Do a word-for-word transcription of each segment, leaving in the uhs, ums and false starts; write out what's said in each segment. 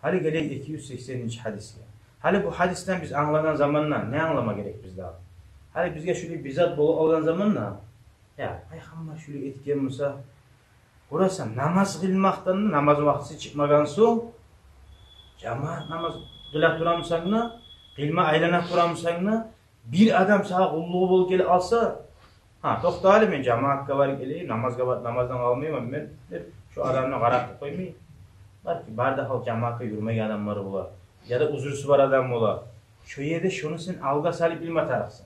Гьали гелейик эки юз сексенинчи гьадисге. Гьали бу гьадисден биз англагъан заманда не англама герекбиз дагъы? Гьали бизге шулай бир зат болуп къалгъан заманда, я, пайхаммар шулай этген буса, къурасан намаз къылмакъдан да, намаз вакътиси чыкъмагъан сонг, жамаат намаз къыла турамысан да, къылма айлана турамысан да, бир адам сагъа къуллугъу болуп гелип къалса, гьа, токъта гьали, мен жамаатгъа барып гелейим, намазгъа бар, намаздан къалмайман мен деп, шо адамны къарап къоймай. Балики, бары да халкъ жамаатгъа юрюмейген адамлар бола, яда узрусу бар адам бола. Шо ерде шону сен алгъа салып билме тарыкъсан.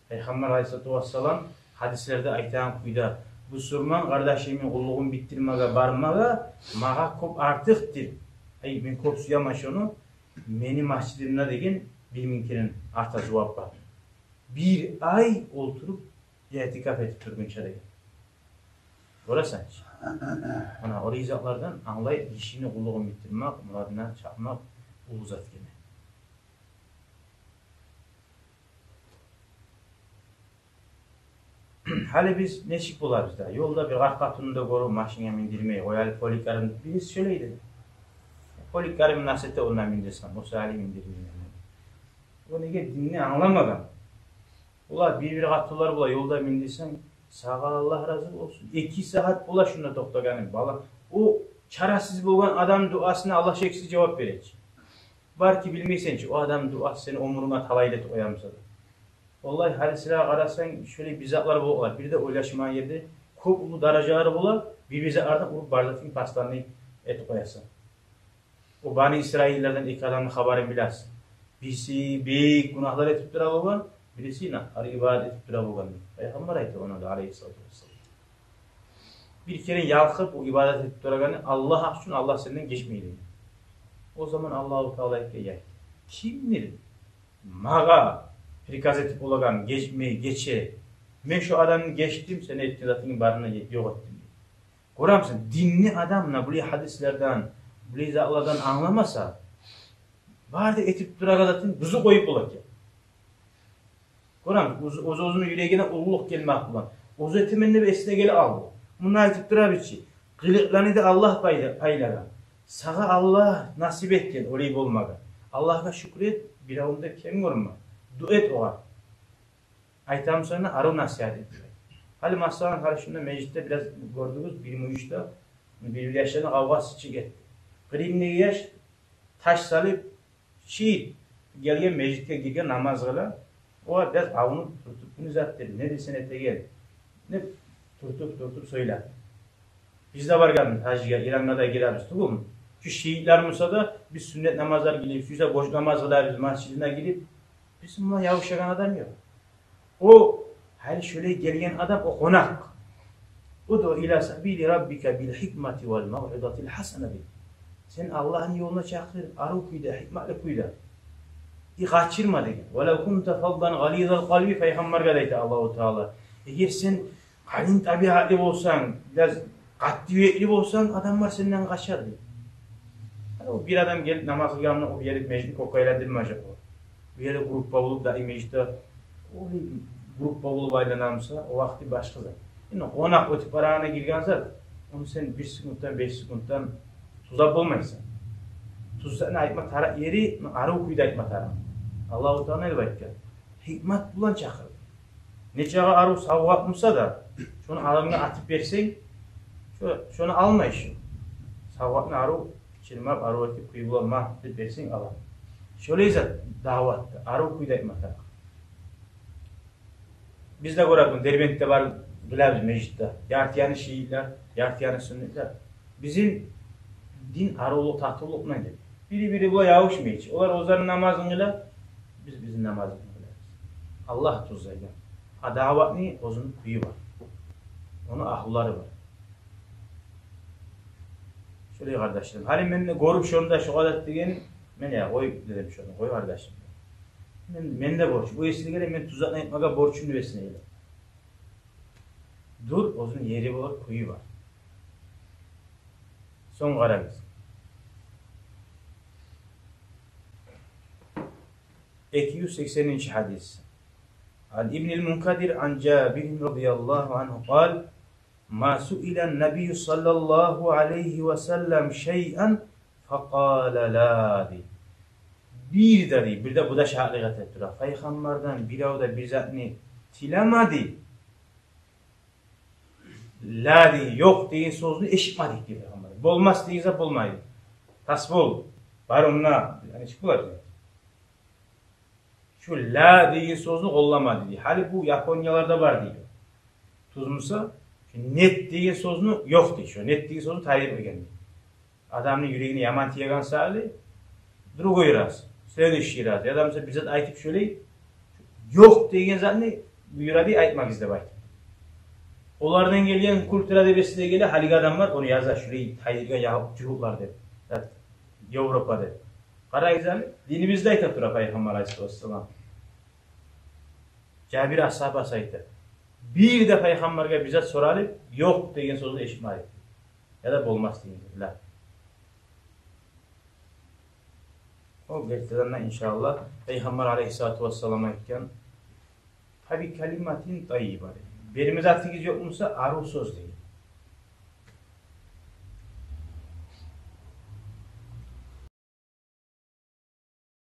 Пайхаммар алайгьиссалату вассалам гьадислерде айтагъан кюйде, бусурман къардашымны къуллугъун битдирмеге бармагъа магъа кёп артыкъдыр. Ай, мен кёп сюемен шону, мени межитимде деген бир минг керен арта зувап бар. Бир ай олтуруп, иътикаф этип тургъунча деген. Гёресен чи. Муна о ризакълардан англай, гишини къуллугъун битдирмек, мурадына чапмакъ уллу зат экени. Гьали биз нечик болабыз да? Ёлда бир къарт къатынны да гёрюп, машинге миндирмей къоялы, поликларын бириси сёйлейди. Поликларын насип эте, онда миндирсем, о саялы миндирмеймен. О неге? Динни англамагъан. Олар бир-бир къатынлар бола, ёлда миндирсенг, сагъа Аллагь рази болсун. Эки сагьат бола шунда токътагъанынг, бала. О чарасыз болгъан адамны дуасына Аллагь шексиз жавап бережек. Балики, билмейсен чи, о адамны дуасы сени оьмюрюнге талайлы этип къоямыса да. Валлагь, гьали силер къарасанг, шолай бир затлар болуп къалар. Бир де ойлашмагъан ерде кёп уллу даражалар бола, бир-бир затлардан уруп, бар затынгны пастланы этип къоясан. О Бани Исраиллерден эки адамны хабарын билесиз. Бириси бек гюнагьлар этип тура болгъан, бириси накъар ибадат этип тура болгъан. Пайхаммар айта ону да, алайгьиссалату вассалам. Бир керен ялкъып о ибадат этип турагъаны Аллагь учун, Аллагь сенден гечмей деген. О заман Аллагьу Таала айтгъан: «Я, кимдир магъа приказ этип болагъан, гечмей, гече. Мен шо адамны гечдим, сен этген затынгны барын да ёкъ этдим», — дей. Гёремисен, динни адам муна булай гьадислерден, булай затлардан англамаса, бары да этип турагъан затын бузуп къоюп бола экен. Гёремисен, оьз-, оьз-, оьзюню юрегине уллулукъ гелмек булан, оьзю этемен деп эсине геле алды. Муна айтып тура бир чи, къылыкъланы да Аллагь пайда-, пайлагъан. Сагъа Аллагь насип этген олай болмагъа. Аллагьгъа шюкюр эт, биревню де кем гёрме. Дуа эт огъар. Айтамысан да, арив насигьат эт. Гьали масала, гьали шунда межитде бираз гёрдюгюз, бир мюйюшде бир-бир яшланы къавгъасы чыгъып гетди. Къырыйындагъы яш таш салып, чыйып гелген, межитге гирген, намаз къыла. О бираз авунуп туртуп: «Бу не затдыр, не десен этеген?» — деп туртуп-туртуп сёйледи. Биз де баргъанбыз гьажгъа, Ирангъа да гиребиз тюгюлмю? Шу шиитлер буса да, биз сюннет намазлар къылып, сюйсе борч намаз къылабыз, межитине гирип, биз мунда ябушагъан адам ёкъ. О, гьали шолай гелген адам, о къонакъ. «Удъу ила сабили раббика бил гьикмати вал мавъизатил гьасана», — дей. Сен Аллагьны ёлуна чакъыр арив кюйде, гьикматлы кюйде. И къачырма деген. «Валав кунта фаззан гъализал къалби», — Пайхаммаргъа да айта Аллагьу Таала. Эгер сен къалын табиатлы болсанг, бираз къатты юрекли болсанг, адамлар сенден къачар, дей. Гьали о бир адам гелип намаз къылгъанда, о бир ерде межитни кёкге айландырмажакъ о. Бир ерде группа болуп, даим межитде о группа болуп айланамыса, о вакъти башгъа зат. Энни къонакъ оьтюп барагъанда гирген зат, ону сен бир секунддан, беш секунддан тюзеп болмайсан. Тюзеп айтма тарыкъ ери, арив кюйде айтма тарыкъ. Аллагьу Таала не деп айтгъан? Гьикмат булан чакъыр. Нечакъы арив савгъат буса да, шону адамгъа атып берсенг, шо-, шону алмай шо. Савгъатны арив чырмап, арив этип, кюй булан магь деп берсенг, ала. Шолай зат даъватда, арив кюйде айтма тарыкъ. Биз де гёребиз, Дербентде барып къылабыз межитде. Ярты яны шиитлер, ярты яны сюннетлер. Бизин дин аривлукъ, татывлукъ булан геле. Бири-бири булан ябушмай чы. Олар оьзлени намазын къыла, биз бизин намазыбызны къылабыз. Аллагь тюзлейген. А даъватны оьзюню кюю бар. Ону агьлулары бар. Шолай, къардашларым. Гьали мен де гёрюп шону да, шо къадар деген, мен, я, къой дедим шону, къой, къардашым. Мен, мен де борч. Бу эсине геле, мен тюз затны айтмагъа борчум деп эсине геле. Дюр, оьзюню ери бар, кюю бар. Сонг къарагъыз. Эки юз сексенинчи гьадис. Ан Ибнил Мункадир ан Жабирин радияллагьу ангьу къал: «Ма суила ан-набийю саллаллагьу алайгьи ва саллам шайъан Факъала ла, дей. Бир де, дей, бир де бу да шагьатлыкъ этип тура. Пайхаммардан бирев де бир затны тилемеди. Ла деген, ёкъ деген сёзню эшитмедик, дей Пайхаммар. Болмас деген зат болмайды. Тас бол, бар онда, яни чыкъ болар деген. Шу ла деген сёзню къолламады, дей. Гьали бу японияларда бар, дей. Тюз буса, шу нет деген сёзню ёкъ, дей. Шу нет деген сёзню тариф этген, дей. Адамны юрегине яман тиеген саялы, другой раз, следующий раз, яда буса бир зат айтып шолай, ёкъ деген затны буюрады, айтмагъыз деп айтып. Олардан гелген культура деп эсине геле, гьалиги адамлар ону яза, шолай тайдыргъан ягьу-, жугьутлар деп, зат, Европа деп. Къарагъыз гьали, динибизде айта тура Пайхаммар алайгьиссалату вассалам. Жабир асгьабасы айта: бир де Пайхаммаргъа бир зат соралып, ёкъ деген сёзню эшитмедик, яда болмас деген зат. Ла. О гертиден де, иншааллагь, Пайхаммар алайгьиссалату вассалам айтгъан: «Фаби калиматин таййиба», — деген. Берме затыгъыз ёкъ буса, арив сёз деген.